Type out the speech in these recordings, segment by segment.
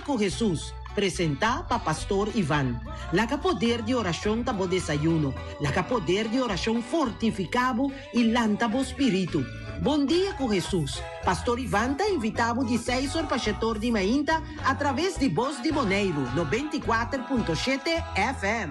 ku Hesus, presentá pa Pastor Ivan. Laga poder di orashon ta bo desayuno. Laga poder di orashon fortifiká bo i lanta bo spiritu. Bon Dia ku Hesus, Pastor Ivan ta invitá bo di seis or pa shetor di mainta atraves di Bos di Boneiru 94.7 FM.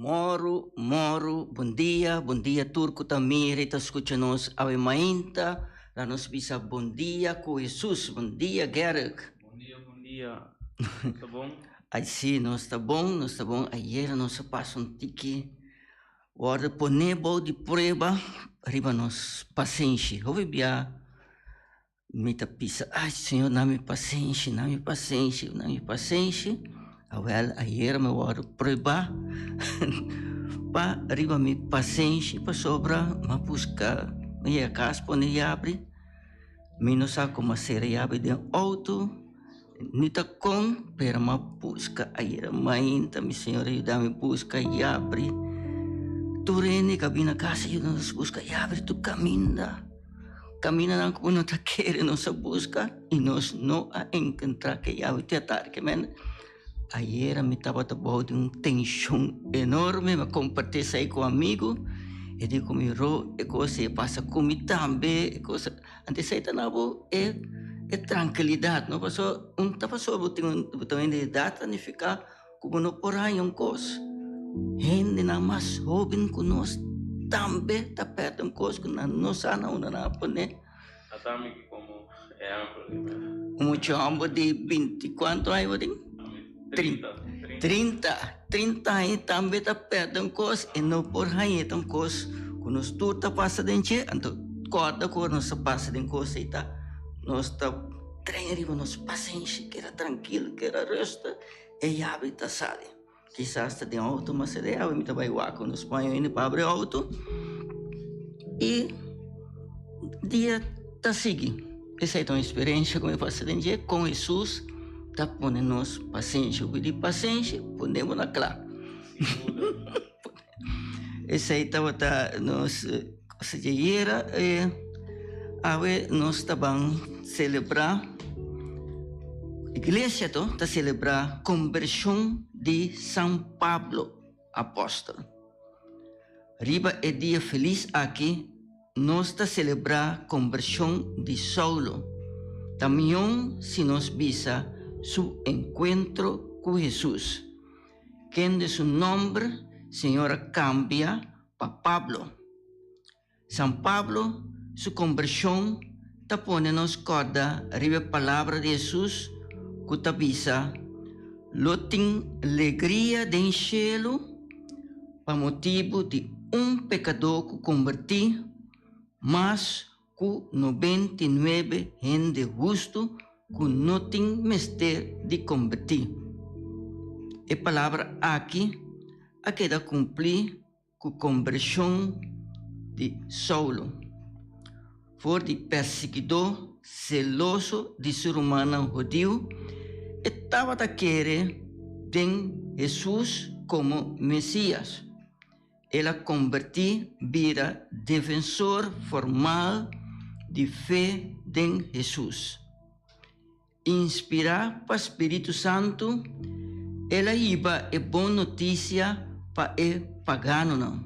Moru, moru, bon dia, bon dia tur ku ta mira i ta skucha nos awe mainta. La nos bisa bon dia ku Hesus. Bon dia, Gerrit. Bon dia, bon dia. Ta bon? Ai si, nos ta bon, nos ta bon. Ayera nos a pasa un tiki wòrdu poné bou di prueba riba nos pasenshi. Hopi bia Mi ta bisa, Ay, Señor, na mi pasenshi, na mi pasenshi, na mi pasenshi. Awel, ayer mi wòrdu pruebá pa riba mi pasenshi pasobra mi a buska, mi yega kas pone yabri, mi no sa komo a sera yabri den outo, ni ta kon, pero mi a buska ayer mainta, mi Señor a yuda mi buska yabri. Tur hende ku a bini na kas a yuda nos buska yabri tur kaminda. Kamindanan ku no ta kere nos a buska i nos no a enkontrá ke yawe te atardi. Ke men ayera mi tabata bou di un tenshon enorme, mi a kompartí esei ku amigu, e di ku mi ro e kos ei a pasa ku mi tambe, e kos anto esei ta na bo e e trankilidat no, pasobra un ta pasobra bo tin un bo ta un hende di edat ta nifiká Ku bo no por haña un kos. Hendenan mas hóben ku nos tambe ta pèrdè un kos ku nan no sa na unda nan a pon'é. Ata mi komo ehèmpel. Un mucha hòmber di binti kuantu aña bo tin? 30. 30. 30 aña tambe ta pèrdè un kos e no por hañ'é ta un kos ku nos tur ta pasa den dje anto kòrda ku ora nos ta pasa den kos ei ta nos ta train riba nos pasenshi keda trankil keda rèsta e yabi ta sali. Kisas ta den auto mas e awe mi ta bai wak un spaño hende pa abri auto i dia ta sigui. Esei ta un eksperensia ku mi pasa den dje kon Hesus ta pone nos pasenshi. Ku di pasenshi pone bo na kla. Esei tabata nos cosa dje ayera. Awe nos ta ban selebrá, iglesia to ta selebrá kombershon di San Pablo apòstel. Riba e dia felis aki nos ta selebrá kombershon di Saulo. Ta mion si nos bisa su enkuentro ku Hesus. Kende su nomber Señor a cambia pa Pablo. San Pablo su conversion ta pone nos corda riba e palabra di Hesus cu ta bisa, Lo tin legria den shelu pa motibu di un pecador cu converti, mas ku 99 hende hustu ku no tin mester di kombertí. E palabra aki a keda kumplí ku kombershon di Saulo. For di persiguidó seloso di su rumannan hudiu, e tabata kere den Hesus komo Mesias. El a kombertí bira defensor formal di fe den Hesus. Inspirá pa spiritu santu, el a hiba e bon notisia pa e paganonan.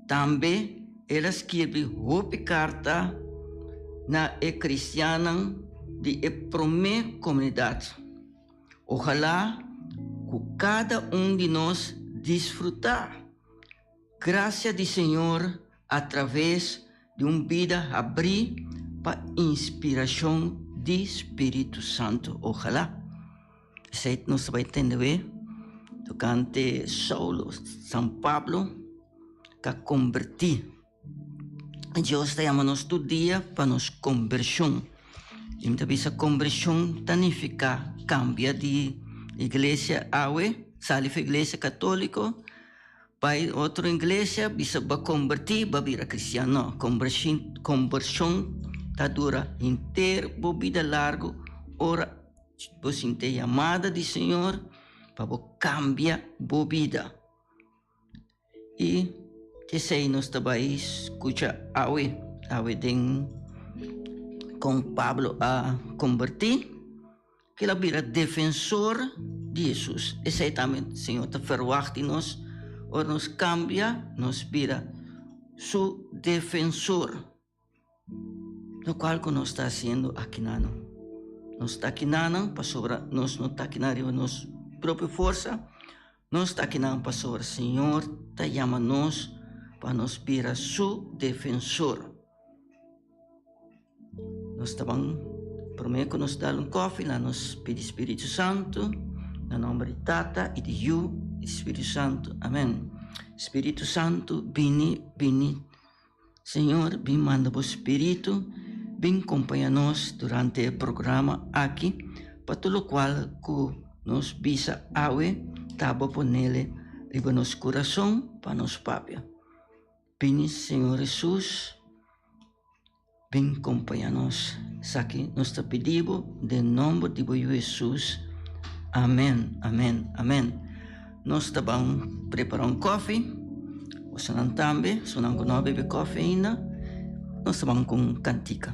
Tambe el a skirbi hopi karta na e kristiannan di e promé komunidat. Ojalá ku kada un di nos disfrutá grasia di Señor atraves di un bida habrí pa inspirashon di Spiritu Santu. Ojalá. Esei nos ta bai tende wé tokante Saulo, San Pablo, ka kombertí. Dios ta yama nos tur dia pa nos kombershon. I mi ta bisa kombershon ta nifiká kambia di iglesia awe, sali for iglesia katóliko bai otro iglesia, bisa bo a kombertí, bo a bira kristian. No, kombershon ta dura henter bo bida largu ora bo sinti e yamada di Señor pa bo kambia bo bida. I esei nos ta bai skucha awe, awe den kon Pablo a kombertí, ku el a bira defensor di Hesus. Esei tambe Señor ta ferwagt di nos, ora nos kambia, nos bira su defensor. Lokual ku nos ta hasiendo akinanan. Nos ta akinanan pasobra nos no ta akinan riba nos propio forsa. Nos ta akinan pasobra Señor ta yama nos pa nos bira su defensor. Nos ta ban promé ku nos dal un kòfi laga nos pidi Spiritu Santu na nòmber di Tata i di Yu i di Spiritu Santu. Amèn. Spiritu Santu bini bini. Señor, bin manda bo Spiritu bin kompaña nos durante e programa aki pa tur lokual ku nos bisa awe ta bo ponele riba nos kurason pa nos papia. Bini Señor Hesus, bin kompaña nos. Esaki nos ta pidi bo den nomber di bo Yu Hesus. Amen, amen, amen. Nos ta ban prepara un kofi. Bosonan tambe, esunnan ku no a bebe kofi ainda, nos ta ban ku un kantika.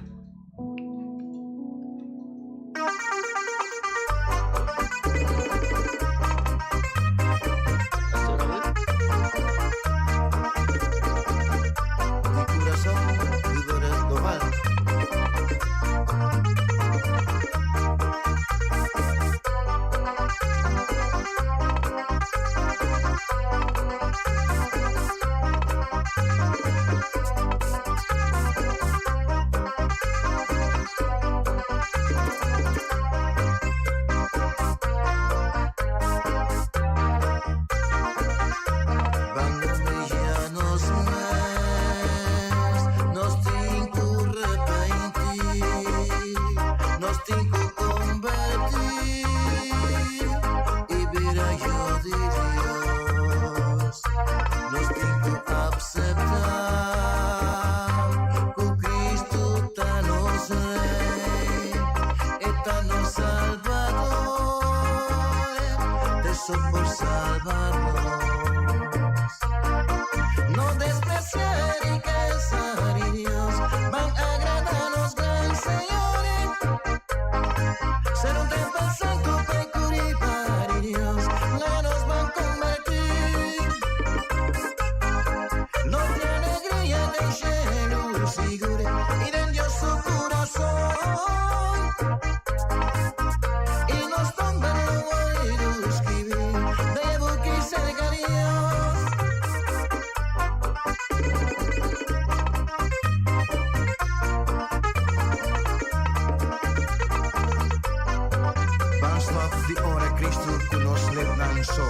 honra Cristo ku nos lepnan so,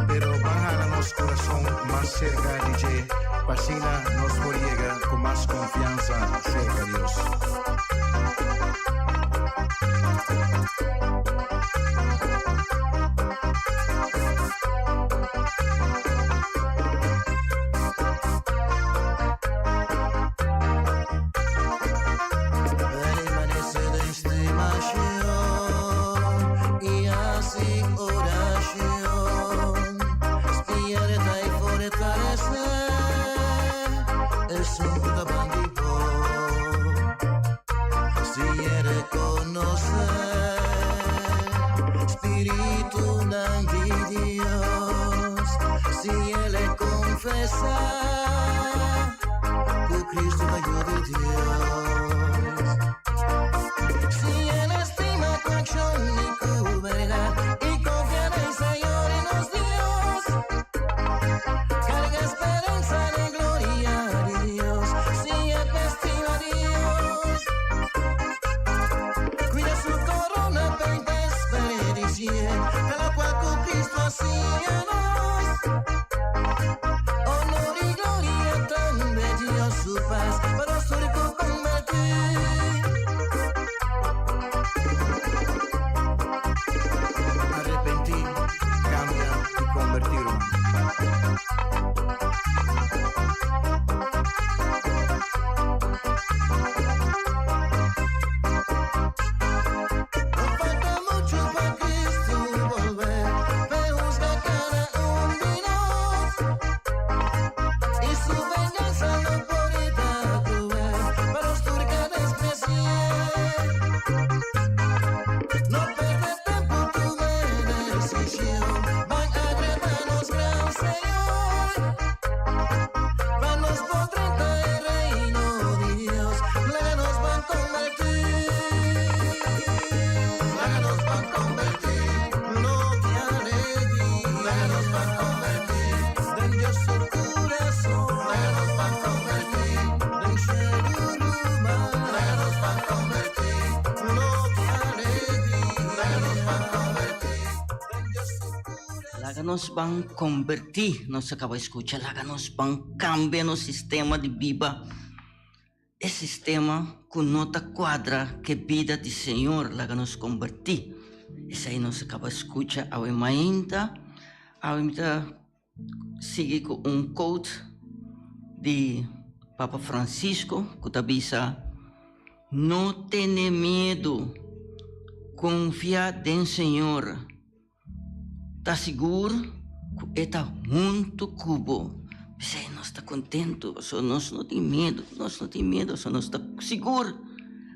pero ban hala nos kurason mas serka di dje, pa asina nos por yega ku mas konfiansa serka Dios. Arepentí, kambia i kombertí, ruman. Laga nos ban kombertí, nos a kaba skucha, laga nos ban kambia nos sistema di biba, e sistema ku no ta kuadra ku e bida di Señor, laga nos kombertí. Esei nos a kaba skucha awe mainta, awe mi ta sigui ku un quote di Papa Francisco ku ta bisa, No tene miedu, konfia den Señor. Ta sigur ku e ta huntu ku bo. P'esei nos ta kontentu, pasobra nos no tin miedu, nos no tin miedu, pasobra nos ta sigur.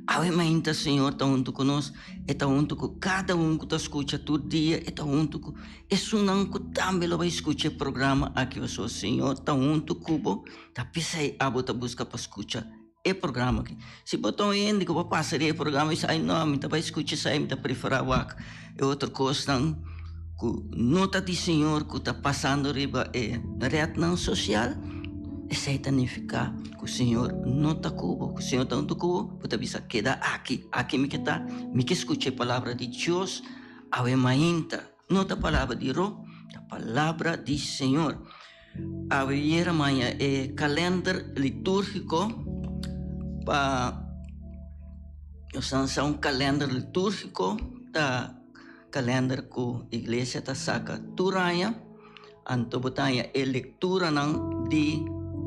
Awe mainta Señor ta huntu ku nos, e ta huntu ku kada un ku ta skucha tur dia, e ta huntu ku esunnan ku tambe lo bai skucha e programa aki, pasobra Señor ta huntu ku bo. Ta p'esei abo ta buska pa skucha e programa aki. Si bo ta un hende ku bo pasa di e programa i bisa, ai no, mi ta bai skucha esei, mi ta preferá wak e otro kosnan ku no ta di Señor ku ta pasando riba e retnan sosial, esei ta nifiká ku Señor no ta ku bo. Ku Señor ta huntu ku bo, bo ta bisa, keda aki, aki mi ke ta, mi ke skucha e palabra di Dios awe mainta. No ta palabra di ro, ta palabra di Señor. Awe yera maña e kalender litúrgiko pa nos lansa un kalender litúrgiko ta kalender ku iglesia ta saka tur aña anto bo ta haña e lekturanan di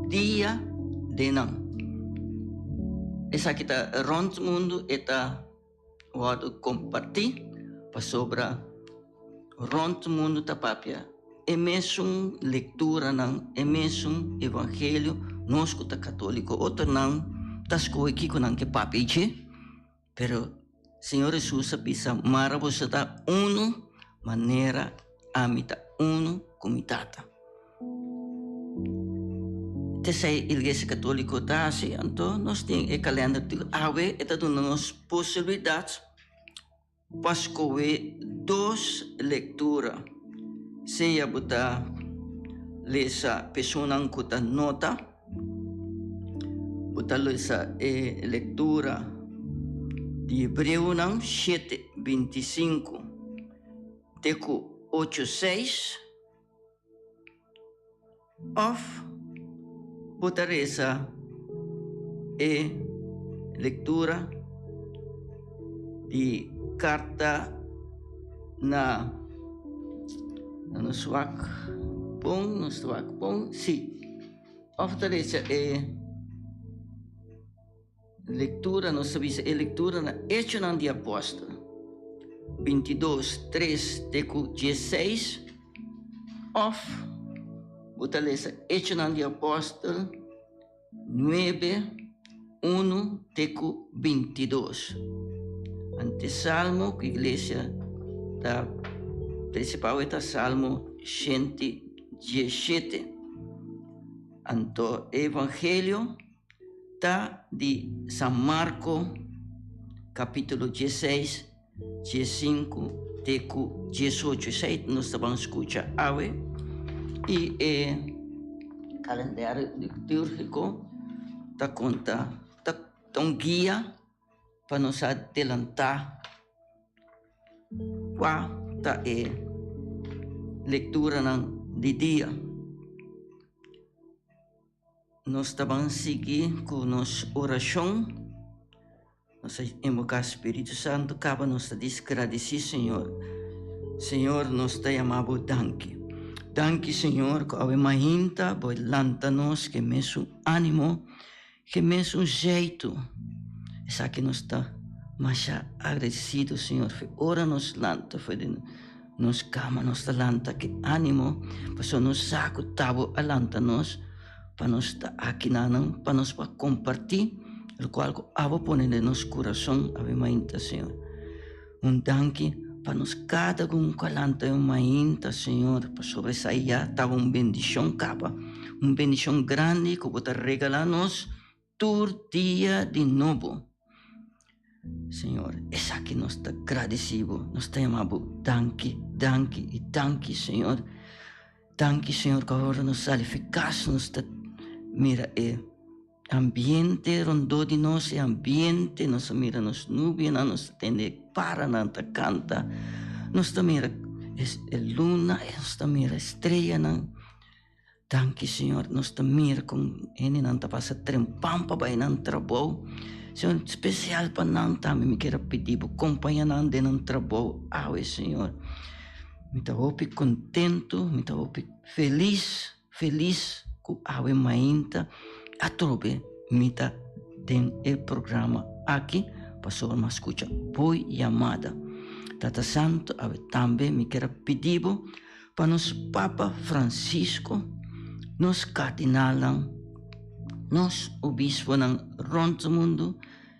dia den nan. Esaki ta rònt mundu e ta Wòrdu kompartí pasobra rònt mundu ta papia e mesun lekturanan, e mesun evangelio, nos ku ta katóliko, otronan ta skohe kiko nan ke papia i dje, pero Señor Hesus a bisa, Mara boso ta unu manera ami ta unu ku mi Tata. T'esei Iglesia Katóliko ta hasi, anto nos tin e kalènder tur awe, e ta duna nos posibilidat pa skohe dos lektura, sea bo ta lesa personan ku ta nota, bo ta lesa e lektura di Hebreonan shete bintisinku. te ku ocho seis òf bo ta resa e lektura di karta na nos wak bon nos wak bon si òf ta resa e Lektura, Nos ta bisa e lektura na Echonan di Apòstel 22, 3 te ku 16, òf bo ta lesa Echonan di Apòstel 9, 1 te ku 22. Ante salmo ku iglesia ta trese pa awe ta Salmo 117. Anto e evangelio Ta di San Marko kapítulo dieseis, diesinku te ku diesocho. Esei nos ta ban skucha awe. I e kalendario litúrgiko ta konta, ta un guia pa nos adelantá kua ta e lekturanan di dia. Nos ta ban sigui ku nos orashon. Nos a invoká Spiritu Santu kaba nos ta disgradisí Señor. Señor nos ta yama bo danki. Danki Señor ku awe mainta bo lanta nos ke mesun ánimo, ke mesun zeitu. Esaki nos ta masha agradesido Señor fe ora nos lanta for di nos kama nos ta lanta ke ánimo pasobra nos sa ku ta bo a lanta nos. Pa nos ta aki nanan pa nos por comparti locual cu abo pone den nos curason awe mainta Señor. Un danki pa nos cada un cu a lanta e mainta Señor pasobra esai ya ta un bendicion caba, un bendicion grandi cu bo ta regala nos tur dia di nobo. Señor, esaki nos ta gradeci bo, nos ta yama bo danki, danki y danki, Señor. Danki, Señor, cu awor nos sali fi cas, nos ta mira e ambiente rondó di nos, e ambiente, nos ta mira nos nubianan, nos ta tende e paranan ta canta, nos ta mira e luna, nos ta mira e streanan. Danki Señor, nos ta mira con hendenan ta pasa trempan pa bai nan trabou. Señor, special pa nan tambe mi kier a pidi bo compaña nan den nan trabou awe, Señor. Mi ta hopi contento, mi ta hopi feliz, feliz cu awe mainta atrobe mi ta den e programa aki pasobra mi a scucha bo yamada. Tata Santo, awe tambe mi kier a pidi bo Pa nos Papa Francisco, nos kardinalnan, nos obisponan rònt mundu,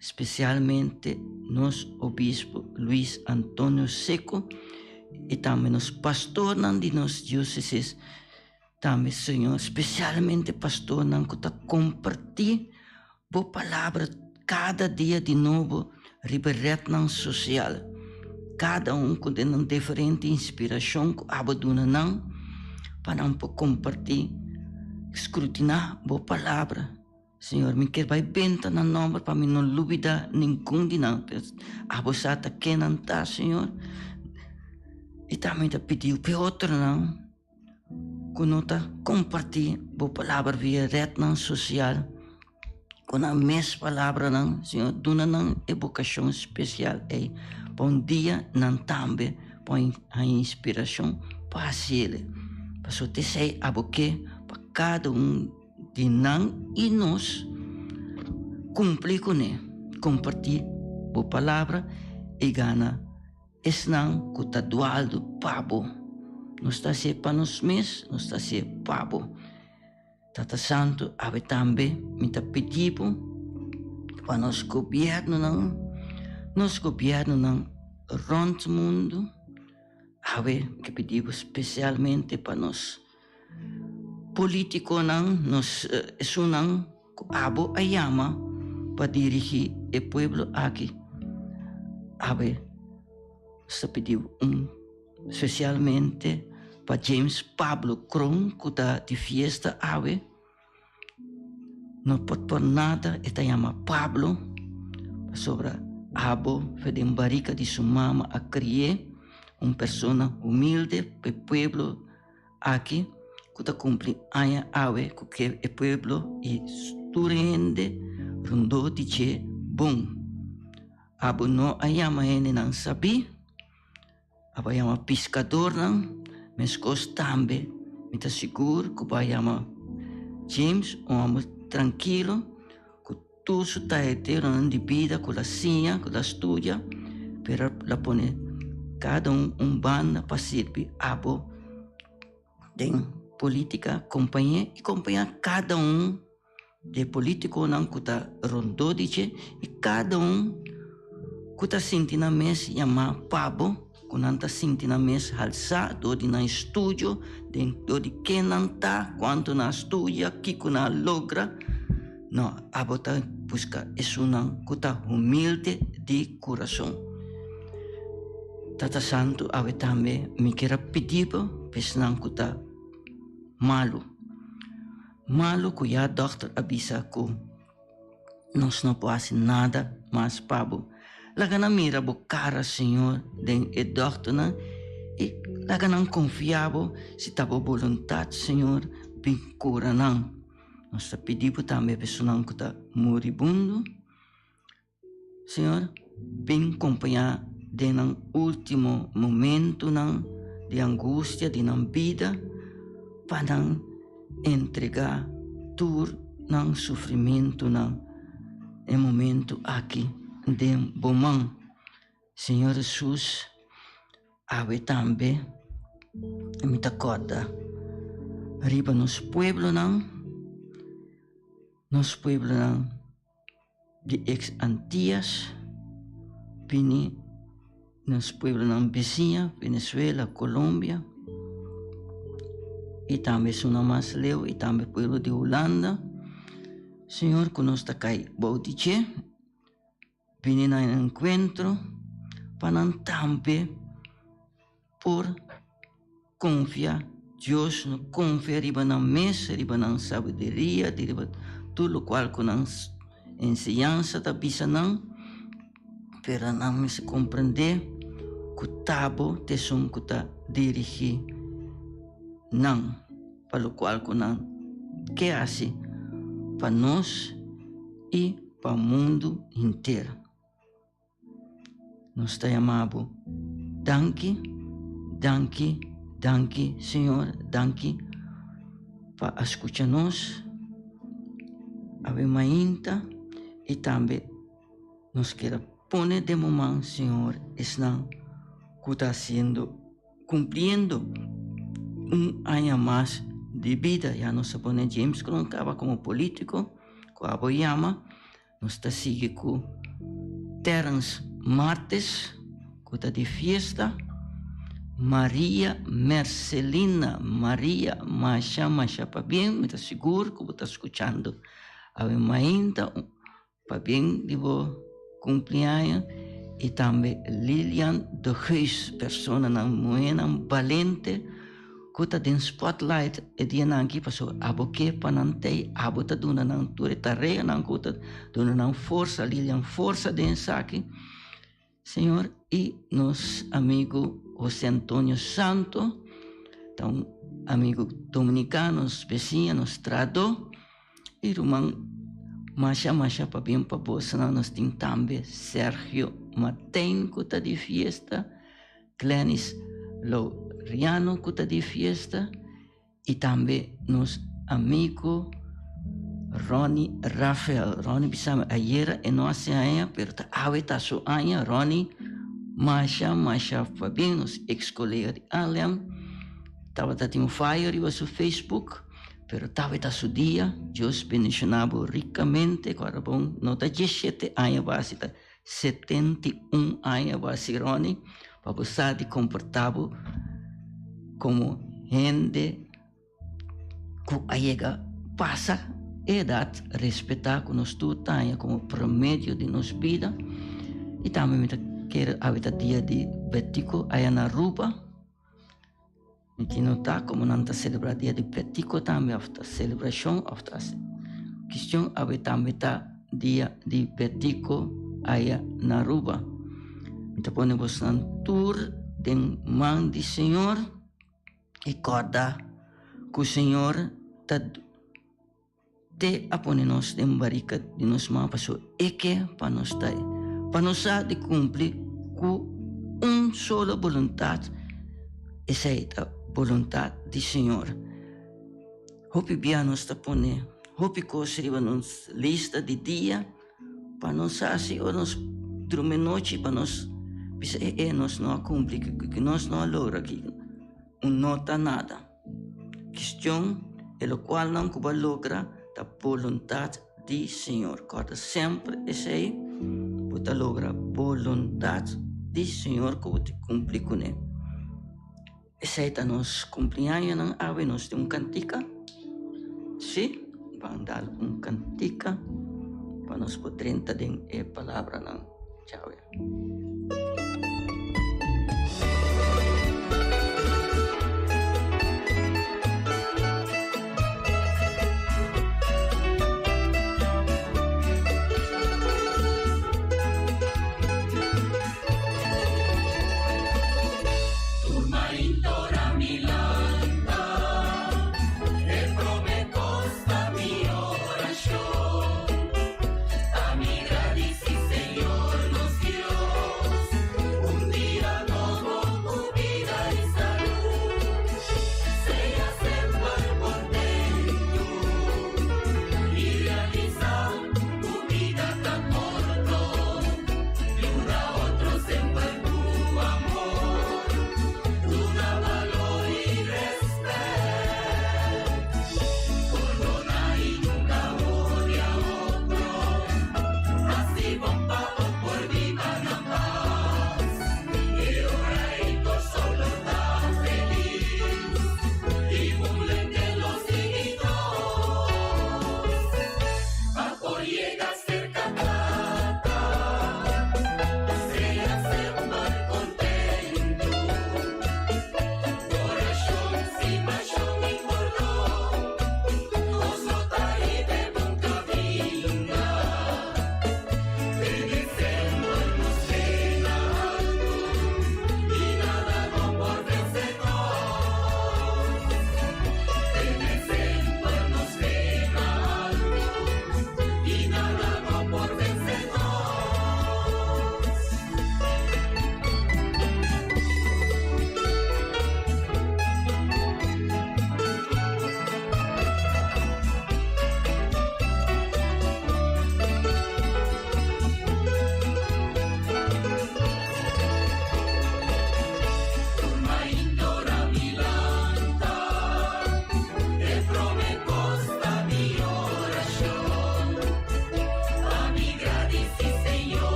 spesialmente nos obispo Luis Antonio Secco i tambe nos pastornan di nos diósesis, tambe Señor, spesialmente pastornan ku ta kompartí Bo palabra kada dia di nobo riba e retnan sosial. Kada un ku den un diferente inspirashon ku abo duna nan pa nan por kompartí. Skrutiná bo palabra. Señor, mi kier bai benta nan nòmber pa mi no lubidá ningun di nan. Pero abo sa ta ken nan ta, Señor. I tambe mi ta pidiu p'e otronan. Ku no ta kompartí bo palabra via retnan sosial ku nan mes palabranan, Señor, duna nan e bokashon spesial ei pa un dia nan tambe por haña inspirashon pa hasi el. Pasobra t'esei abo ke pa kada un di nan i nos kumpli kuné, kompartí bo palabra i gana. Esnan ku ta dualdu pa bo. Nos ta hasié pa nos mes, nos ta hasié pa bo. Tata Santu, awe tambe mi ta pidi bo pa nos gobièrnunan, nos gobièrnunan rònt mundu, awe mi ta pidi bo spesialmente pa nos polítikonan, nos esunnan ku abo a yama pa dirigí e pueblo aki. Awe nos ta pidi un spesialmente pa James Pablo Kroon ku ta di fiesta awe. No por por nada e ta yama Pablo pasobra abo fe den barika di su mama a kri'é. Un persona humilde pa e pueblo aki ku ta kumpli aña awe ku ke e pueblo i tur hende rondó di dje bon. Abo no a yama hendenan sabí, abo a yama piskadornan, meskos tambe mi ta sigur ku bo a yama James, un hòmber trankilo ku Tur su taeteronan di bida ku la siña, ku la studia, pero la pone kada un un banda pa sirbi abo den politica, kompañ'é i kompañá kada un di e politikonan ku ta rondó di dje i kada un ku ta sinti nan mes yamá pa bo. Ku nan ta sinti nan mes halsá dor di nan estudio, den dor di ken nan ta, kuantu nan a studia, kiko nan a logra. No, abo ta buska esunnan ku ta humilde di kurason. Tata Santu, awe tambe mi kier a pidi bo pa esnan ku ta malu, malu ku ya dòkter a bisa ku. Nos no por hasi nada mas pa bo. Laga nan mira bo kara, Señor, den e dòkternan i laga nan konfia bo si ta bo boluntat, Señor, bin kura nan. Nos ta pidi bo tambe pa esunnan ku ta muribundo, Señor, bin kompañá den nan último momentunan di angustia di nan bida pa nan Entregá tur nan sufrimentunan e momentu aki den bo man. Señor Hesus, awe tambe mi ta kòrda riba nos pueblonan, nos pueblonan di ex Antillas bini nos pueblonan bisiña, Venezuela, Colombia y tambe esunnan mas leu y tambe pueblo di Hulanda. Señor cu nos ta cay bou di dje, bini na encuentro pa nan tambe por Konfia Dios, no konfia riba nan mes, riba nan sabiduria, di riba tur lokual ku nan enseñansa ta bisa nan, pero nan mester komprendé ku ta bo ta esun ku ta dirigí nan pa lokual ku nan ke hasi pa nos i pa mundu henter. Nos ta yama bo danki, danki, danki Señor, danki pa a skucha nos awe mainta i tambe nos kier a pone den bo man Señor esnan ku ta hasiendo kumpliendo un aña mas di bida. Ya nos a pone James Kroon kaba komo politiko ku abo yama. Nos ta sigui ku Terence Martes ku ta di fiesta, Maria Mercelina, Maria masha masha pabien, mi ta sigur ku bo ta skuchando awe mainta, pabien di bo kumpliaño i tambe Lilian de Geus, personanan muhénan balente. Ku ta den spotlight e dianan aki pasobra abo ke pa nan tei, abo ta duna nan tur e tareanan ku ta duna nan forsa, Lilian forsa den esaki, Señor, i nos amigu Jose Antonio Santo ta un amigu dominikano, nos besiña, nos trahadó, i ruman masha masha pabien pa bosonan, nos tin tambe Sergio Martijn ku ta di fiesta. Glenys Laureano cu ta di fiesta y tambe nos amigo Ronnie Rafael. Ronnie bisa mi ayera e no haci aña pero ta awe ta su aña. Ronnie masha masha pabien nos ex colega di Haarlem tabata tin un fayo riba su Facebook pero tawe ta su dia. Dios bendiciona bo ricamente cu arabon no ta diesshete aña bo haci ta 71 aña bo hasi Ronnie pa bo sa di komportá bo komo hende ku a yega pasa e edat respetá ku nos tur ta haña komo promedio di nos bida i tambe mi ta kere awe ta dia di Betico aya na Aruba mi tin notá komo nan ta selebrá dia di Betico tambe òf ta selebrashon òf ta kistion awe tambe ta dia di Betico aya na Aruba mi ta pone bosnan tur. den man di Señor i kòrda ku Señor ta te a pone nos den barika di nos mama pasobra e ke pa nos ta pa nos sa di kumpli ku un solo boluntat, esei ta boluntat di Señor. Hopi bia nos ta pone hopi kos riba nos lista di dia pa nos hasi ora nos drumi nochi pa nos bisa e e nos no a kumpli ku nos no a logra aki un no ta nada. Kistion e lokualnan ku bo a logra ta boluntat di Señor. Kòrda semper esei, bo ta logra boluntat di Señor ku bo ta kumpli kuné. Esei ta nos kumpliañonan awe, nos tin un kantika. Sí, ban dal un kantika pa nos por drenta den e palabranan djawe.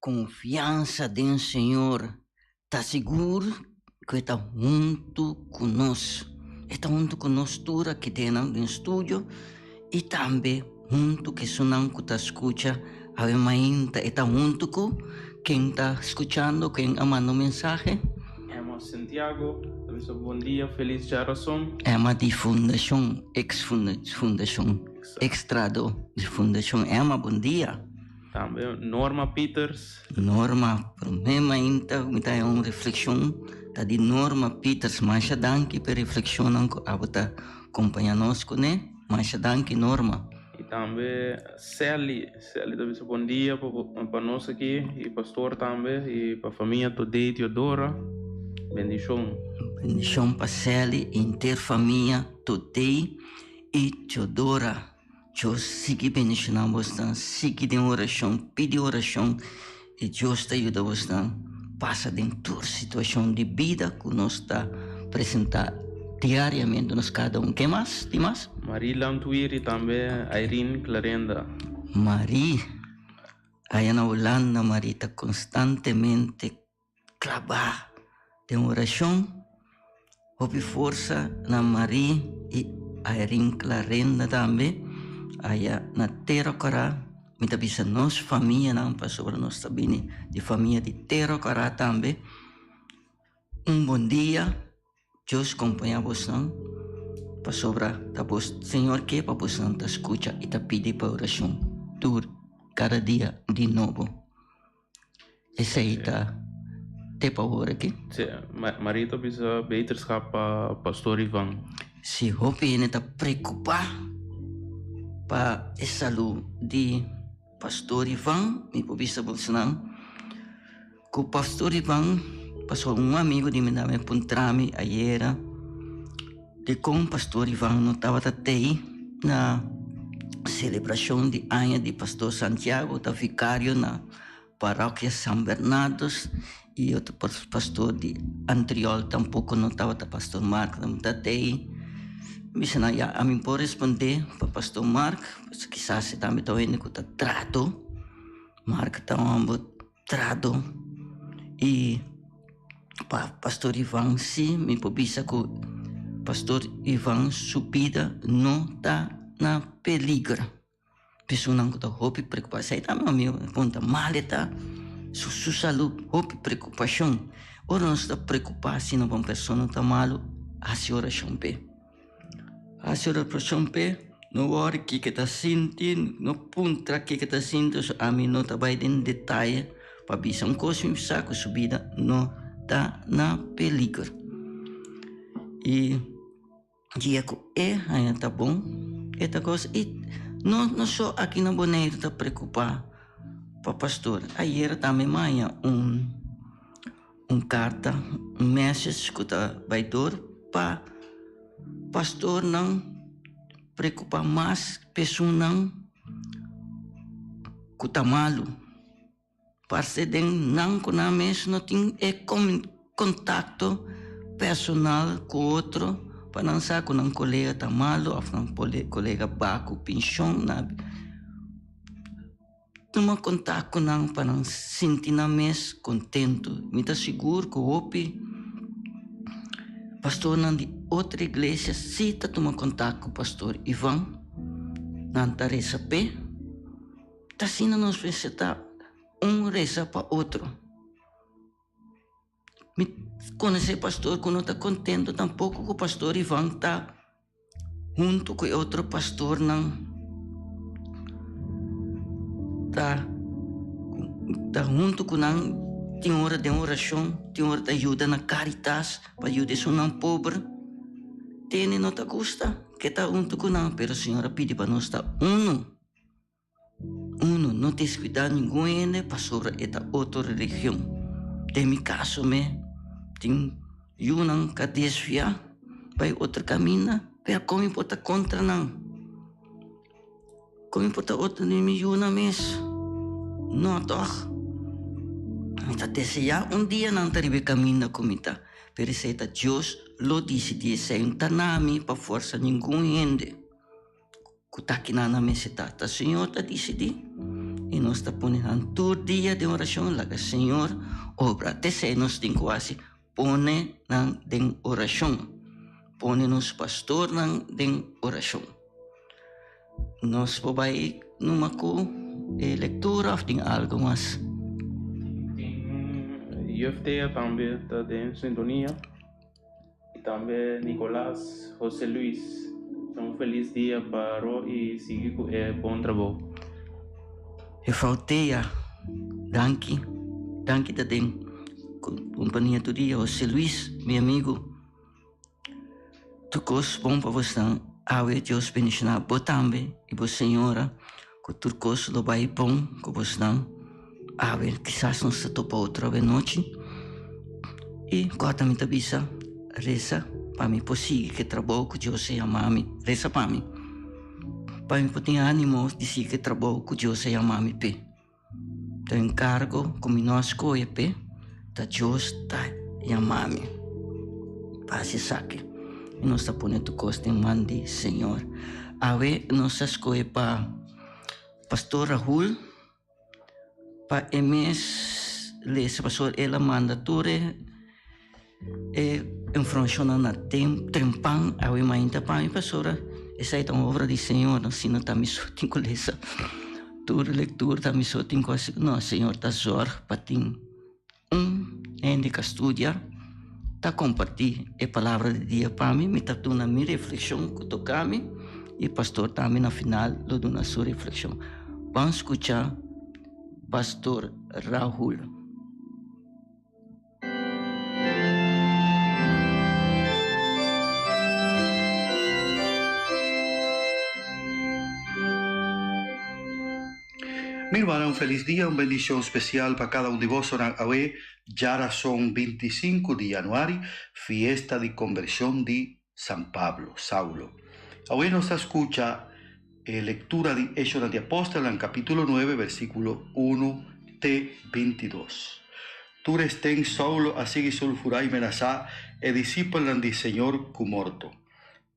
Konfiansa den Señor ta sigur ku e ta huntu ku nos. E ta huntu ku nos tur aki den den studio i tambe huntu ku esunnan ku ta skucha awe mainta. E ta huntu ku ken ta skuchando, ken a manda un mensahe. Emma Santiago ta bisa bon dia, felis djarason. Emma di Fundashon, ex Fundashon, ex trahadó di Fundashon. Emma, bon dia. Tambe Norma Pieters. Norma, promé mainta mi ta haña un reflekshon ta di Norma Pieters. Masha danki pa e reflekshonnan ku abo ta kompañá nos kuné. Masha danki Norma. I tambe Sally. Sally ta bisa bon dia pa nos aki i pastor tambe i pa famia Todé i Teodora. Bendishon. Bendishon pa Sally i henter famia Todé i Teodora. Dios sigui bendiciona bosnan, sigui den oracion, pidi oracion y Dios ta yuda bosnan pasa den tur situacion di bida cu nos ta presenta diariamente nos cada un. Ke mas? Tin mas? Marie Lamtwiri tambe Irene Clarenda. Marie, aya na Hulanda Marie ta constantemente Klabá den orashon, hopi forsa na Marie i Irene Clarenda tambe aya na Tera Kòrá. Mi ta bisa nos famianan pasobra nos ta bini di famia di Tera Kòrá tambe. Un bon dia, Dios kompañá bosnan pasobra ta bos Señor ke pa bosnan ta skucha i ta pidi pa orashon tur kada dia di nobo. Esei ta te pa ora aki. Sí, Marito bisa beterschap pa Pastor Ivan. Si hopi hende ta preocupa pa e salud di Pastor Ivan, mi por bisa bosonan cu Pastor Ivan, pasobra un amigo di mi a puntra mi ayera dicon Pastor Ivan no tabata tey na celebracion di aña di Pastor Santiago ta vicario na Parokia San Bernardus y otro pastor di Antriol tampoco no tabata Pastor Mark tabata tey. Mi bisa nan ya ami por responde pa Pastor Mark pasobra kisas e tambe ta un hende cu ta trato. Mark ta un homber trato y pa Pastor Ivan si mi por bisa cu Pastor Ivan su bida no ta na peligro. Personanan ku ta hopi preokupá. Esei tambe un amigu mi puntra, mal e ta? Su su salú hopi preokupashon. Ora nos ta preokupá asina pa un persona ta malu, hasi orashon p'e. Hasi orashon p'e, no wòri kiko e ta sinti, no puntra kiko e ta sinti, pasobra ami no ta bai den detaye pa bisa un kos mi sa ku su bida no ta na peliger. I. Dia ku e haña ta bon, e ta gosa. I no no so aki na Boneiru ta preokupá pa pastor. Ayera tambe mi haña un un karta, un message ku ta bai dor pa pastornan preokupá mas p'esunnan ku ta malu. Parse den nan ku nan mes no tin e kontakto personal ku otro pa nan sa ku nan kolega ta malu òf nan kolega ba ku penshon. Nan tuma kontakto ku nan pa nan sinti nan mes kontentu. Mi ta sigur ku hopi pastornan di otro iglesia si ta tuma kontakto ku pastor Ivan. Nan ta resa p'e. Ta asina nos mester ta un resa pa otro. Mi konosé pastor ku no ta kontento tampoko ku pastor Ivan ta huntu ku e otro pastornan ta ta huntu ku nan tin ora den orashon, tin ora ta yuda na karitas pa yuda esunnan pober. Tene no ta gusta ke ta huntu ku nan, pero Señor a pidi pa nos ta unu. Uno no descuida ningun hende pasobra e ta otro religion. Den mi caso me tin yunan ca desvia bay otro caminda, pero con mi por ta contra nan? Con mi por ta otro di mi yunan mes? No toch? Mi ta desea un dia nan ta riba e caminda cu mi ta, pero esey ta Dios lo dicidi esey, no ta na mi pa forsa ningun hende. Ku ta kinan nan mester ta. Ta Señor ta disidí. i nos ta pone nan tur dia den orashon laga Señor obra. T'esei nos tin ku hasi, pone nan den orashon, pone nos pastornan den orashon. Nos por bai numa ku e lektura òf tin algu mas? Tin Jeftea tambe ta den sintonia i tambe Nicolas Jose Luis. Un felis dia pa ro i sigui ku e bon trabou. Juffrouw Thea, danki. Danki ta den kompania tur dia. Jose Luis, mi amigu. Tur kos bon pa bosnan. Awe Dios bendishoná bo tambe i bo señora ku tur kos lo bai bon ku bosnan. Awe kisas nos ta topa otro awe nochi. I kòrda mi ta bisa, resa pa mi por sigui ku e trabou ku Dios a yama mi. Resa pa mi, pa mi por tin ánimo di sigui ku e trabou ku Dios a yama mi p'e. Ta enkargo ku mi no a skohe p'e, ta Dios ta yama mi pa hasi esaki. I nos ta pone tur kos den man di Señor. Awe nos a skohe pa Pastor Rahul pa e mes lesa pasobra el a manda tur e E informashonnan na trempan awe mainta pa mi pasobra esei ta un obra di Señor no sino ta mi so tin ku lesa tur lektura ta mi so tin ku hasi no Señor ta zorg pa tin un hende ka studia ta komparti e palabra di dia pa mi mi ta duna mi reflekshon ku toka mi i pastor tambe na final lo duna su reflekshon ban skucha pastor Rahul. Mi rumannan un felis dia, un bendicion special pa cada un di bosonan awe djarason 25 di januari, fiesta di conversion di San Pablo, Saulo. Awe nos ta scucha e lectura di Hechonan di Apostelnan capitulo nuebe versiculo uno te bintidos. Tur esten Saulo a sigui sulfurá i menasá e disipelnan di Señor ku morto.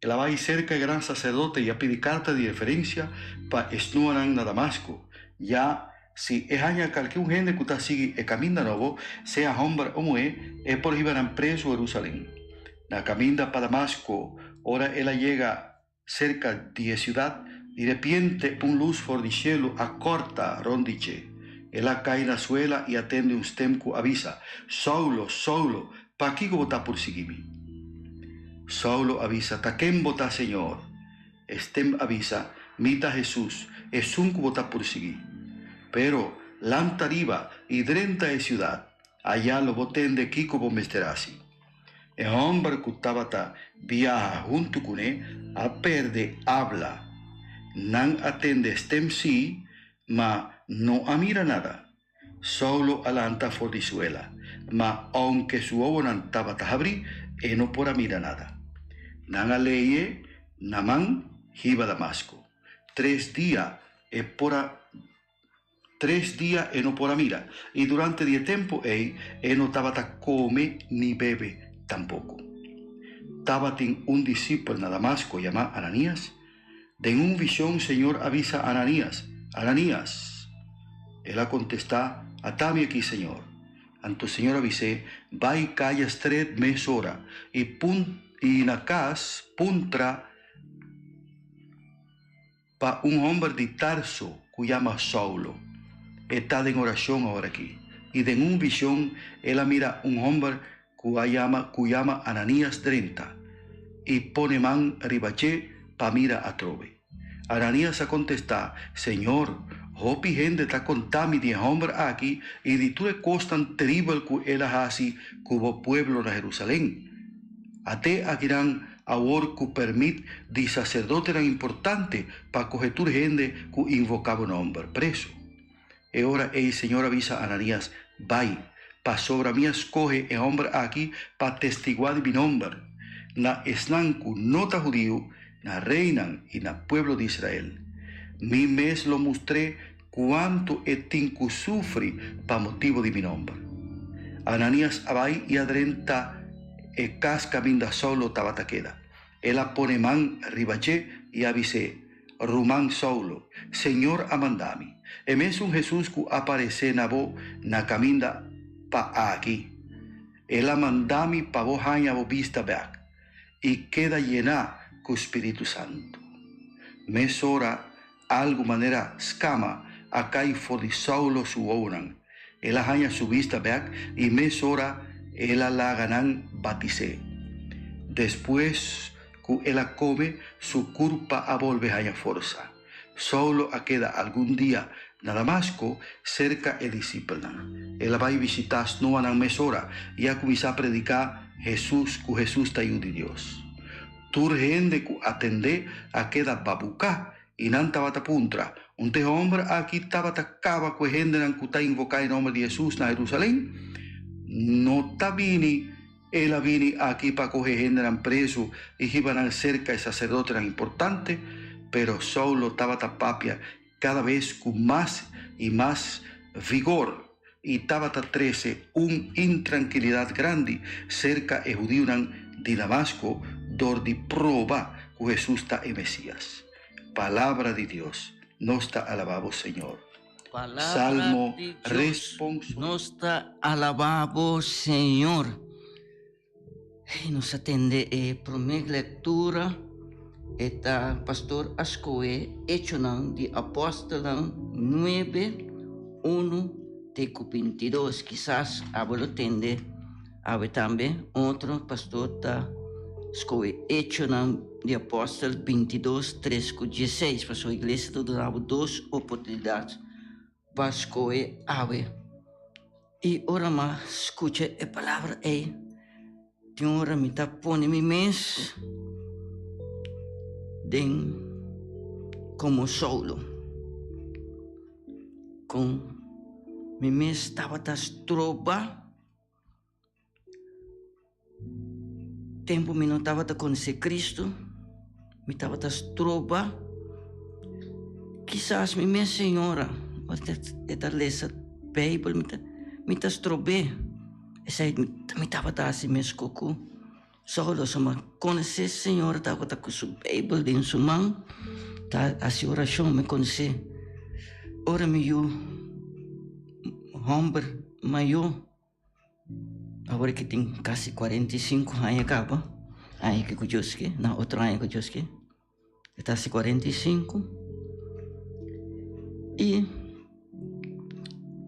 El a bai serka e gran saserdote i a pidi karta di referensia pa e snuanan na Damasco, ya si e haña kalke un hende ku ta sigui e kaminda nobo, sea hòmber o muhé, e por hiba nan prezu Herusalen. Na kaminda pa Damasco, ora el a yega Serka di e siudat, di repiente un lus for di shelu a kòrta rònt di dje. El a kai na suela i a tende un stem ku a bisa, Saulo, Saulo, pakiko bo ta pursiguí mi? Saulo a bisa, Ta ken bo ta, Señor? E stem a bisa, Mi ta Hesus, esun ku bo ta pursiguí. Pero, lanta riba i drenta e siudat, aya lo bo tende kiko bo mester hasi. E hòmber ku tabata biaha huntu kuné a pèrdè abla. Nan a tende stem sí, ma no a mira nada. Saulo a lanta for di suela, ma ounke su owonan tabata habrí, e no por a mira nada. Nan a lei e na man hiba Damasko. Tres dia e por a. Tres dia e no por a mira, i durante di e tempu ei e no tabata kome ni bebe tampoko. Tabatin un disipel na Damasko yamá Ananías. Den un vishon Señor a bisa Ananías, Ananías! El a kontestá, Ata mi aki, Señor. Anto Señor a bis'é, Bai kaya stret mesora i pun i na kas puntra Pa un hòmber di Tarso ku yama Saulo. E ta den orashon aworakí, i den un vishon el a mira un hòmber ku a yama ku yama Ananías drenta i pone man riba dje pa mira atrobe. Ananías a kontestá, Señor, hopi hende ta konta mi di e hòmber aki i di tur e kosnan teribel ku el a hasi ku bo pueblo na Herusalen. Ate akinan awor ku permit di saserdotenan importante pa kohe tur hende ku invoká bo nòmber preso. E ora ei Señor a bisa Ananías, Bai, pasobra mi a skohe e hòmber aki pa testiguá di mi nòmber na esnan ku no ta hudiu, na reinan i na pueblo di Israel. Mi mes lo mustr'é Kuantu e tin ku sufri pa motibu di mi nòmber. Ananías a bai i a drenta e kas kaminda Saulo tabata keda. El a pone man riba dje i a bis'é, Ruman Saulo, Señor a manda mi, e mesun Hesus ku a paresé na bo na kaminda pa aki. El a manda mi pa bo haña bo bista bèk i keda yená ku spiritu santu. Mesora algu manera skama a kai for di Saulo su wowonan. El a haña su bista bèk i mesora el a laga nan batis'é. Despues ku el a kome, su kurpa a bolbe haña forsa. Saulo a keda algun dia na Damasko serka e disipelnan. El a bai bishitá snoanan mesora i a kuminsá prediká Hesus ku Hesus ta Yu di Dios. Tur hende ku a tend'é a keda babuká i nan tabata puntra, Un te hòmber aki tabata kaba ku e hendenan ku ta invoká e nòmber di Hesus na Herusalèn? No ta bini el a bini aki pa kohe hendenan prezu i hiba nan serka e saserdotenan importante? Pero Saulo tabata papia kada bes ku mas i mas vigor i tabata trese un intrankilidat grandi serka e hudiunan di Damasko dor di proba ku Hesus ta e Mesias. Palabra di Dios. Nos ta alabá bo, Señor. Palabra Salmo di Dios. responsorio. Nos ta alabá bo, Señor. Hey, nos a tende e promé lectura, e ta pastor a scohe Hechonan di Apostelnan nuebe, unu te cu bintidos. Kisas abo lo tende awe tambe otro pastor ta scohe Hechonan di Apostel bintidos, tres cu dieseis, pasobra iglesia ta duna bo dos oportunidad pa scohe awe. I ora m'a scucha e palabra ei, tin ora mi ta pone mi mes den como Saulo, con mi mes tabata stroba. Tempu mi no tabata konosé Kristu, mi tabata stroba. Kisas mi mes señora, e ta lesa Beibel, mi ta mi ta strob'é. Esei mi tabata hasi mes ku Saulo. So mi konosé señora tabata ku su Beibel den su man, ta hasi orashon. Mi konosé ora mi yu hòmber mayó. Awor ki tin kasi 45 aña kaba, aña ki ku Dios ke, na otro aña ku Dios ke, e ta hasi 45. I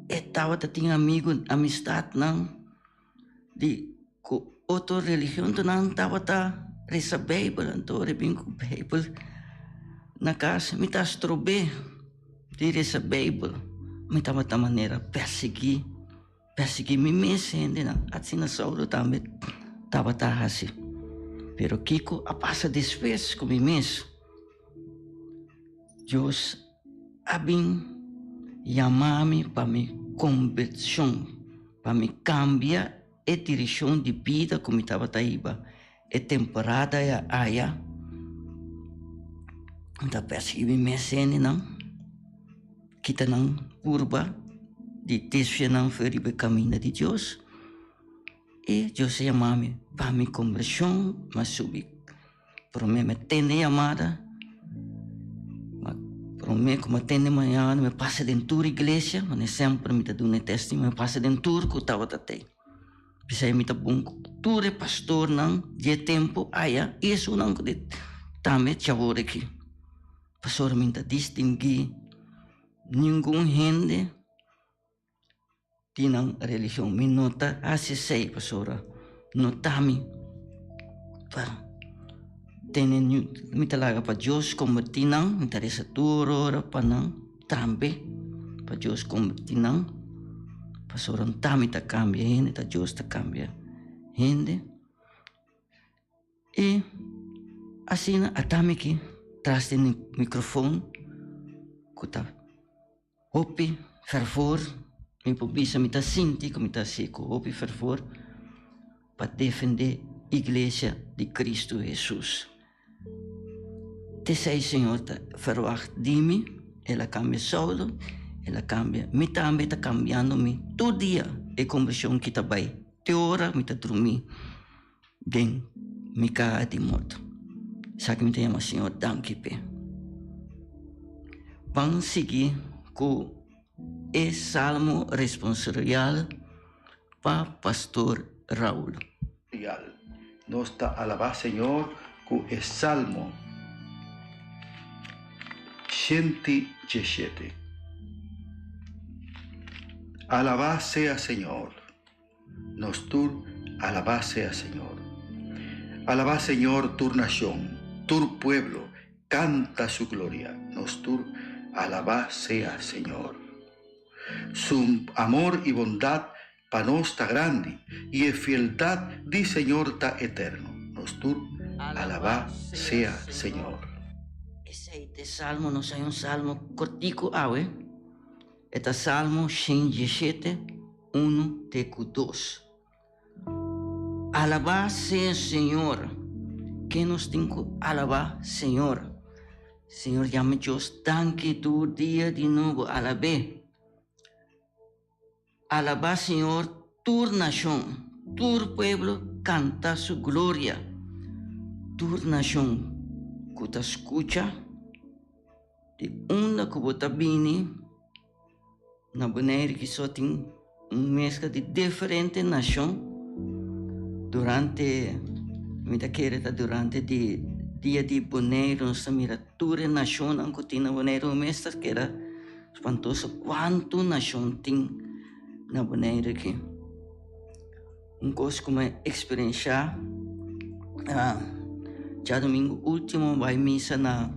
e tabata tin amigu, amistatnan di ku otro religion, anto nan tabata resa Beibel, anto ora e bin ku Beibel na kas, mi ta strob'é di resa Beibel, mi tabata manera persiguí. Persiguí mi mes hendenan, asina Saulo tambe tabata hasi. Pero kiko a pasa despues ku mi mes? Dios a bin yama mi pa mi kombershon, pa mi kambia e direkshon di bida ku mi tabata hiba e temporada aya. Mi ta persiguí mi mes hendenan. Kita nan purba di desvia nan for riba e kaminda di Dios. I Dios a yama mi pa mi kombershon, mi a subi promé mi a tende e yamada, ma promé ku mi a tende mañana mi a pasa den tur iglesia, manera semper mi ta duna e testimonio, mi a pasa den tur ku tabata tei. P'esei mi ta bon ku tur e pastornan di e tempu aya i esunnan ku tambe djawor aki. Pasobra mi ta distinguí ningun hende di nan religion. Mi no ta hasi esei pasobra no ta mi pa tene niun. Mi ta laga pa Dios kombertí nan, mi ta resa tur ora pa nan tambe, pa Dios kombertí nan. Pasobra no ta mi ta kambia hende, ta Dios ta kambia hende. I asina ata mi aki tras di microfoon ku ta hopi fervor, mi por bisa mi ta sinti ku mi ta hasi ku hopi fervor pa defende iglesia di Cristo Hesus. T'esei Señor ta ferwagt di mi, el a kambia Saulo, el a kambia mi tambe ta kambiando mi tur dia e kombershon ki ta bai te ora mi ta drumi. Den mi kaha di morto. Esaki mi ta yama Señor danki p'e. Ban sigui ku e Salmo responsorial pa Pastor Raul. Real. Nos ta alabá Señor ku e Salmo 117. Alabá sea Señor. Nos tur alabá sea Señor. Alabá Señor tur nashon, tur pueblo, kanta su gloria. Nos tur alabá sea Señor. Su amor i bondat pa nos ta grandi, i e fieldat di Señor ta eterno. Nos tur alabá sea Señor. Esei ta e salmo, nos hay un salmo kortiku awe. E ta Salmo 117, unu te ku dos. Alabá sea Señor! Ken nos tin ku alabá Señor? Señor yama Dios danki tur dia di nobo, alab'é. Alabá Señor tur nashon, tur pueblo kanta su gloria. Tur nashon ku ta skucha di unda ku bo ta bini. Na Bonaire kiso tin un mezcla di diferente nacion. Durante, mi ta kere ta durante di dia di Bonaire nos ta mira tur e nacionnan cu tin na Bonaire. Un mes ta keda spantoso cuanto nacion tin na Bonaire aki. Un cos cu mi a experiencia djadomingo ultimo bai misa na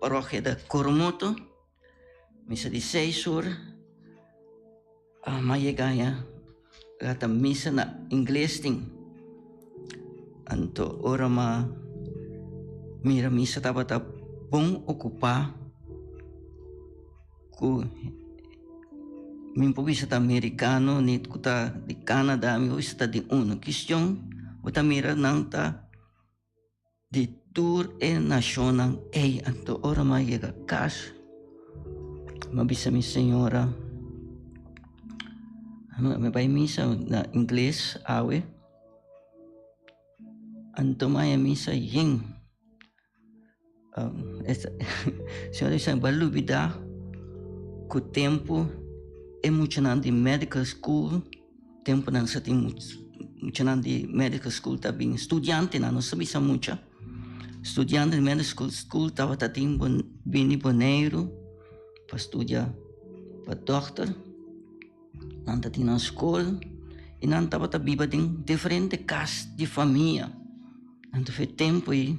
parokia di Coromoto. Misa di seis or a yega ya ta misa na ingles tin. Anto ora m'a mira misa tabata bon ocupa cu mi por bisa ta americano ni cu ta di Canada mi por bisa ta di uno. Kistion bo ta mira nan ta. Di tur e nashonnan ei. Anto ora mi a yega kas, mi a bisa mi señora, mi bai misa na ingles awe, anto mi a haña misa yen. Señora bisa mi bo a lubida ku tempu e muchanan di medical school. Tempunan sa tin muchanan di medical school ta bin, studiantenan, no sa bisa mucha, studiante di medical school tabata tin bini Boneiru pa studia pa dòkter. Nan ta tin nan skol i nan tabata biba den diferente kas di famia. Anto fe tempu ei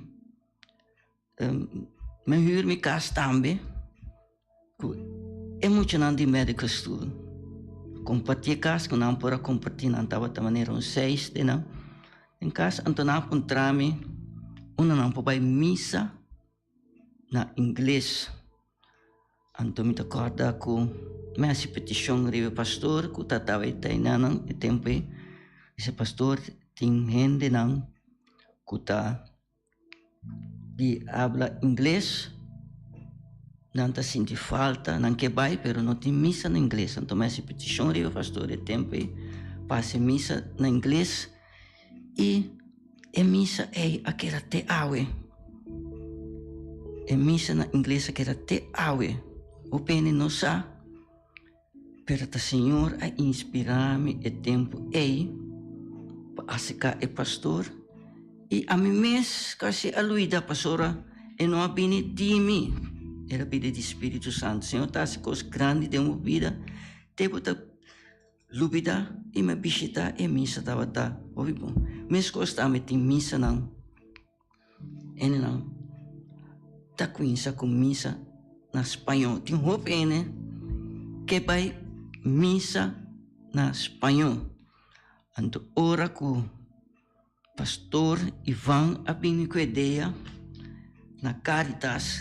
Mi hür mi kas tambe ku e muchanan di medical school. Kompartí e kas ku nan por a kompartí, nan tabata manera un seis di nan den kas. Anto nan a puntra mi unda nan por bai misa na ingles. Anto mi ta kòrda ku mi a hasi petishon riba e pastor ku ta tabata einan e tempu ei. Mi bisa, Pastor, tin hendenan ku ta. Di habla ingles, nan ta sinti falta, nan ke bai pero no tin misa na ingles. Anto mi hasi petishon riba pastor e tempu ei pa hasi misa na ingles i e misa ei a keda te awe. E misa na ingles a keda te awe. Hopi hende no sa. Pero ta Señor a inspirá mi e tempu ei pa aserká e pastor, i ami mes kasi a luida pasobra e no a bini di mi, el a bini di Spiritu Santu. Señor ta hasi kos grandi den bo bida te bo ta lubidá i mi a bishitá e misa tabata hopi bon. Meskos tambe tin misanan. Hendenan ta kuminsá ku misa na spañó. Tin hopi hende ke bai misa na spañó. Anto ora ku pastor Ivan a bini ku e idea na Caritas,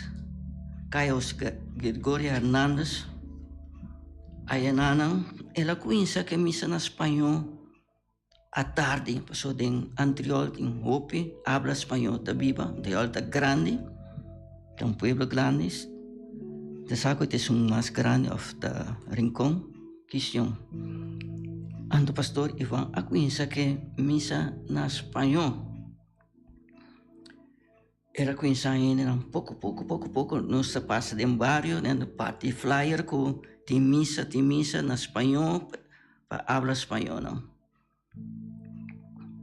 Kaya Oscar Gregorio Hernandez, aya nan el a kuminsá ku e misa na spañó. Atardi, paso den Antriol tin hopi habla spañol ta biba. Antriol ta grandi, ta un pueblo grandi. Ta sa ku ta esun mas grandi òf ta Rincon, kistion. Anto pastor Ivan a kuminsa ke misa na spañol. El a cuminsa hendenan poco poco poco poco nos ta pasa den bario den ta parti flyer cu tin misa tin misa na spañó pa habla spañó nan.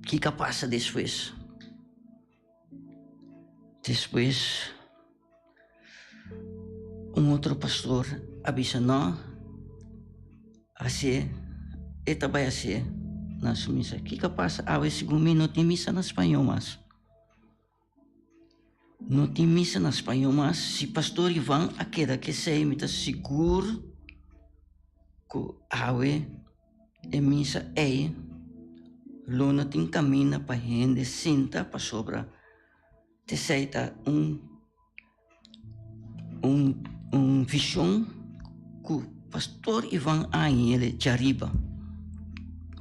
Kiko a pasa despues? Despues un otro pastor a bisa no Hacié, e ta bai hacié na su misa. Kiko a pasa awe segun mi no tin misa na spañó mas. No tin misa na spañó mas. Si pastor Ivan a keda kesei mi ta sigur ku awe e misa ei lo no tin kaminda pa hende sinta pasobra tesei ta un Un vision ku pastor Ivan a hañ'el djariba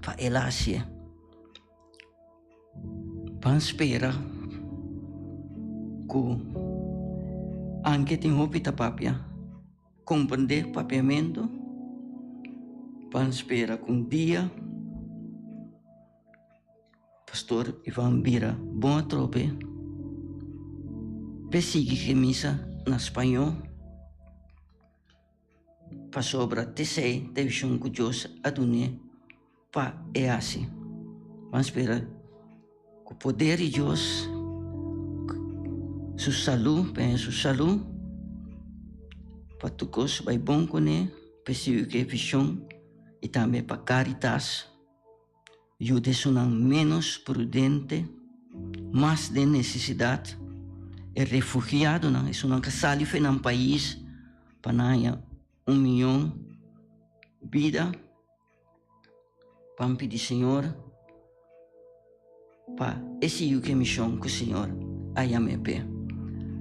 pa el hacié. Ban spera ku anke tin hopi ta papia, komprendé papiamentu, ban spera ku un dia. Pastor Ivan bira bon atrobe p'e sigui ke misa na spañó pasobra t'esei ta e vishon ku Dios a dun'é pa e hasi. Ban spera ku poder di Dios, su salú, p'e haña su salú pa tur kos bai bon kuné p'e sigui ku e vishon i tambe pa Caritas. Yuda esunnan ménos prudente, mas den nesesidat, e refugiadonan, esunnan ka sali for nan pais pa nan haña un mihó bida. Ban pidi Señor pa e sigui ku e mishon ku Señor a yam'é p'e.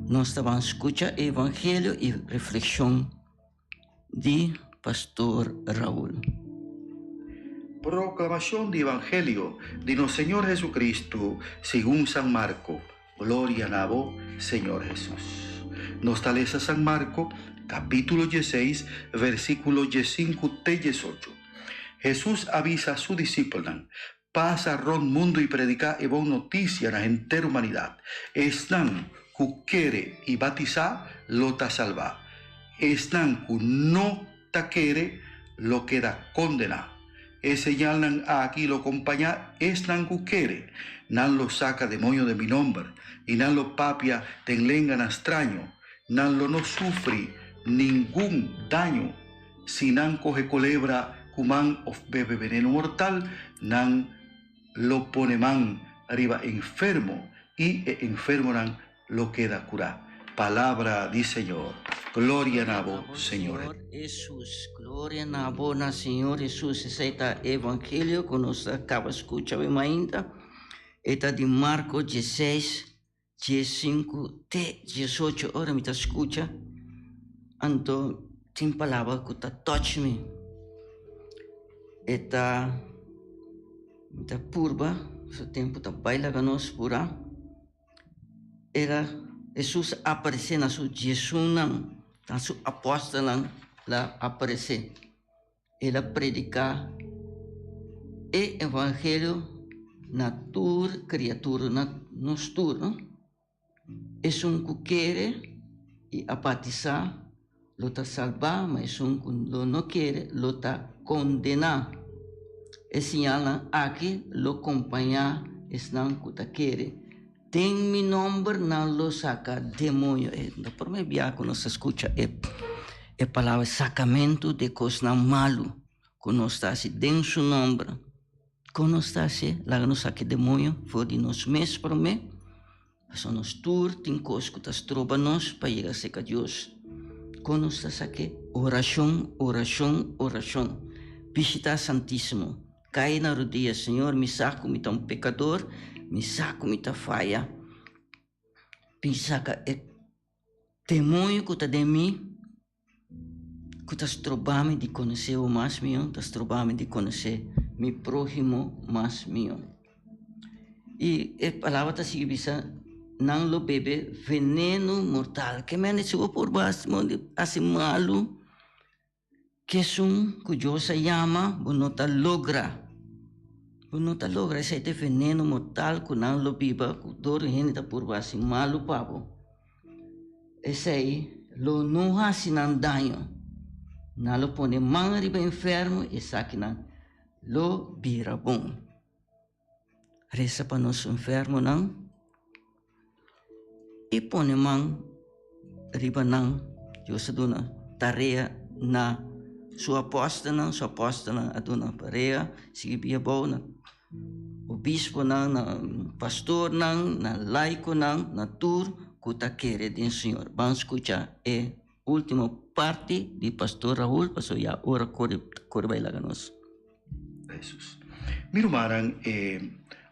Nos ta ban skucha e evangelio i reflekshon. Di Pastor Raul. Proclamacion di Evangelio di nos Señor Jesucristo segun San Marco. Gloria na bo, Señor Jesus. Nos ta lesa San Marco, capítulo dieseis, versículo diesinku te diesocho. Jesus a bisa su discipelnan, Pasa rond mundo i prediká e bon notisia na henter humanidat. Esnan ku kere i batisá lo ta salbá. Esnan ku no ta kere lo keda kondená. E señalnan aki lo kompañá esnan ku kere, nan lo saka demoño den mi nomber, i nan lo papia den lenganan straño, nan lo no sufri ningun daño. Si nan kohe kolebra ku man òf bebe veneno mortal, nan lo pone man riba enfermo i e enfermonan lo keda kurá. Palabra di Señor. Gloria na bo, Señor. Hesus. Gloria na bo na Señor Hesus. Esei ta e evangelio ku nos a kaba skucha awe mainta. E ta di Marko dieseis Diesinku te diesocho ora mi ta skucha, anto tin palabra ku ta touch mi. E ta, mi ta purba, su tempu ta bai laga nos purá. Era Hesus a aparesé na su diesunnan, na su apòstelnan la aparesé. El a prediká e evangelio na tur kriatura, na nos tur, no? Esun ku kere i a batisá lo ta salbá, ma esun ku lo no kere lo ta kondená. E siñalnan aki lo kompañá esnan ku ta kere. Den mi nomber nan lo saka demoño. E no prome bia ku nos ta skucha e e palabra sakamentu di kosnan malu ku nos ta hasi den su nomber. Kon nos ta hasi? Laga nos saka e demoño for di nos mes prome, pasobra nos tur tin kos ku ta stroba nos pa yega serka Dios. Kon nos ta sak'é? Orashon, orashon, orashon. Bishita Santísimo. Kai na rodia, Señor, mi sa ku mi ta un pekador, mi sa ku mi ta faya. Bin saka e demoño ku ta den mi, ku ta stroba mi di konosé bo mas mihó, ta stroba mi di konosé mi próhimo mas mihó. I e palabra ta sigui bisa, nan lo bebe veneno mortal. Ke mende si bo por hasi malu? Kesun ku Dios a yama bo no ta logra. Bo no ta logra esei ta e veneno mortal ku nan lo biba ku dor hende ta purba hasi malu pa bo. Esei lo no hasi nan daño. Nan lo pone man riba enfermo i esakinan lo bira bon. Resa pa nos enfermonan i pone man riba nan. Dios a duna tarea na su apòstelnan, su apòstelnan a duna tarea sigui bia abou na obisponan, na pastornan, na laikonan, na tur ku ta kere den Señor. Ban skucha e último parti di pastor Raul pasobra ya ora kore kore bai laga nos. Jesus. Mi rumannan, e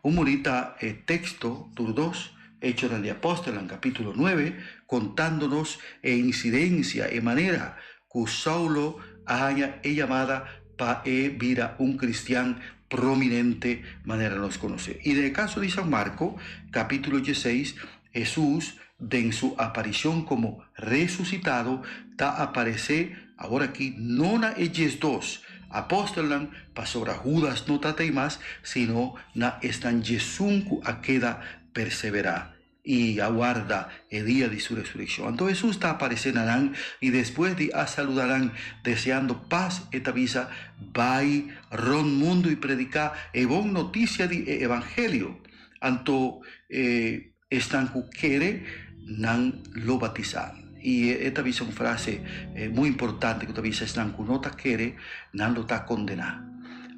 un bunita e texto tur dos, Hechonan di Apostelnan capitulo nuebe, contándonos e incidencia, e manera cu Saulo a haña e yamada pa e bira un cristian prominente manera nos conoce. Y den e caso di San Marco, capitulo dieseis, Jesus den su aparicion como resucitado ta aparece awor aki no na e 12 apostelnan, pasobra Judas no ta tei mas, sino na esnan 11 cu a keda persevera y a warda e dia di su resureccion. Anto Jesus ta aparece na nan y despues di a saluda nan deseando paz, e ta bisa, Bai rond mundo y predica e bon noticia di e evangelio. Anto e esnan ku kere, nan lo batisá. I e ta bisa un frase muy importante ku ta bisa, esnan ku no ta kere, nan lo ta kondená.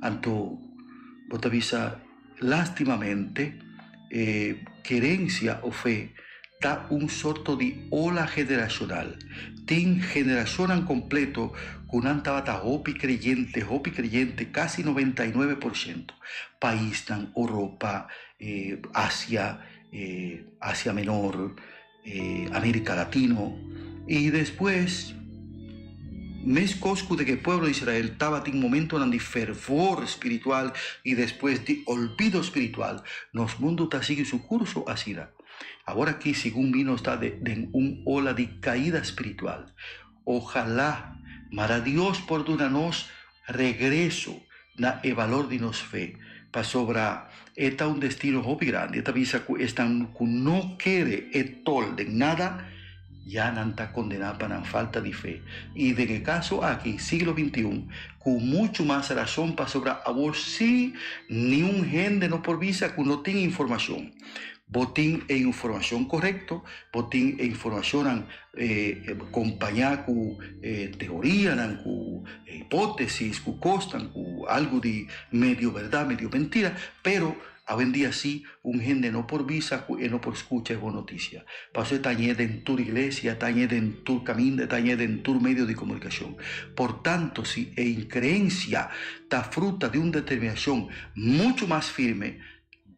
Anto bo ta bisa, lastimamente, e kerensia o fe ta un sorto di ola generashonal. Tin generashonnan kompleto ku nan tabata hopi kreyente, hopi kreyente, kasi 99%. Paisnan, Oropa, Asia, Asia Menor, Amerika Latino, i despues meskos ku den e pueblo di Israel tabatin momentonan di fervor spiritual i despues di olvido spiritual, nos mundu ta sigui su kurso asina. Awor aki segun mi nos ta den un ola di kaida spiritual. Ojalá mara Dios por duna nos regreso na e balor di nos fe, pasobra e ta un destino hopi grandi. E ta bisa ku esnan ku no kere e tol den nada, ya nan ta kondená pa nan falta di fe. I den e kaso aki, siglo bintiun, ku muchu mas rason pasobra awor sí niun hende no por bisa ku no tin informashon. Bo tin e informashon korekto, bo tin e informashonnan kompañá ku teorianan, ku hipótesis, ku kosnan, ku algu di medio bèrdat, medio mentira, pero awendia sí un hende no por bisa ku e no por skucha e bon notisia. Pasobra e ta hañ'é den tur iglesia, e ta hañ'é den tur kaminda, e ta hañ'é den tur medio di komunikashon. Por tanto, si e inkreensia ta fruta di un determinashon muchu mas firme,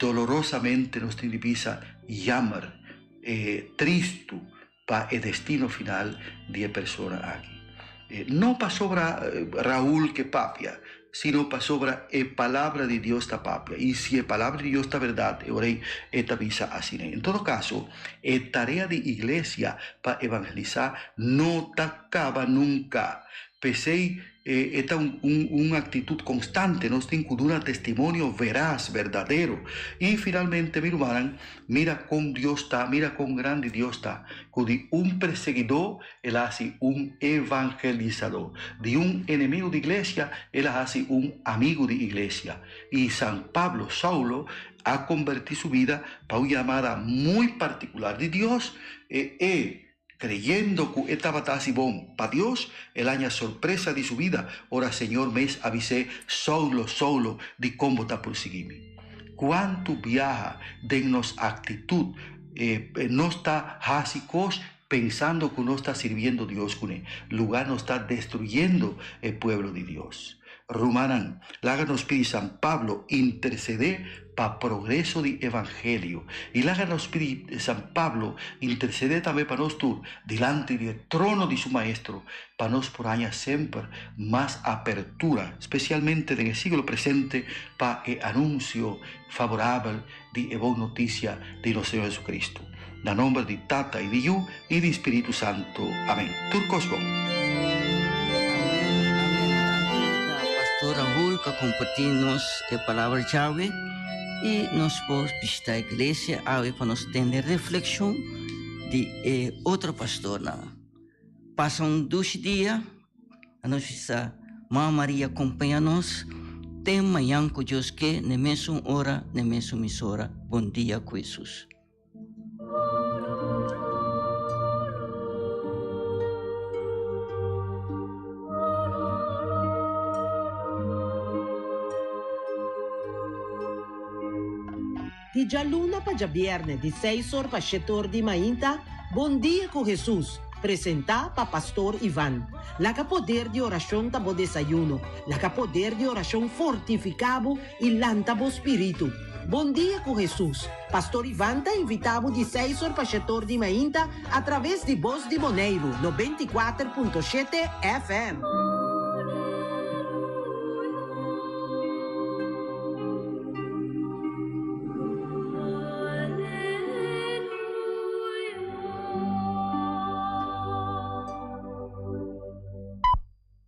Dolorosamente nos tin di bisa jammer, e tristu pa e destino final di e persona aki. No pasobra Raul ke papia, sino pasobra e Palabra di Dios ta papia. I si e Palabra di Dios ta berdad, e ora ei e ta bisa asina. En todo caso, e tarea di iglesia pa evangelisá no ta caba nunca. P'esei E ta un un actitud constante, nos tin cu duna testimonio veraz, berdadero. Y finalmente, mi rumannan, mira con Dios ta, mira con grandi Dios ta, cu di un perseguidor El a haci un evangelizador, di un enemigo di iglesia El a haci un amigo di iglesia. Y San Pablo, Saulo, a converti su vida pa un yamada muy particular di Dios, e e. Creyendo cu e tabata haci bon pa Dios, el haña sorpresa di su bida ora Señor mes a bis'é, Saulo, Saulo, dicon bo ta pursigui mi? Cuantu biaha den nos actitud nos ta haci cos pensando cu nos ta sirbiendo Dios cun'é, lugar nos ta destruyendo e pueblo di Dios. Rumannan, laga nos pidi San Pablo intercedé pa progreso di evangelio. I laga nos pidi San Pablo intercedé tambe pa nos tur dilanti di e trono di su Maestro, pa nos por haña semper mas apertura, spesialmente den e siglo presente, pa e anuncio favorabel di e bon noticia di nos Señor Jesucristo. Na nomber di Tata i di Yu i di Spiritu Santu. Amen. Tur cos bon. Amen, amen. Danki na Pastor Raul. ku a kompartí nos e palabra djawe i nos por bishitá iglesia awe pa nos tende reflekshon di e otro pastornan. Pasa un dushi dia, anos bisa Mama Maria kompañá nos te mañan ku Dios ke n'e mesun ora, n'e mesun misora. Bon dia ku Hesus. Di djaluna pa djabièrnè di seis or pa shete or di mainta, Bon Dia ku Hesus, presentá pa Pastor Ivan. Laga poder di orashon ta bo desayuno, laga poder di orashon fortifiká bo i lanta bo spiritu. Bon Dia ku Hesus, Pastor Ivan ta invitá bo di seis or pa shete or di mainta atraves di Bos di Boneiru, 94.7 FM.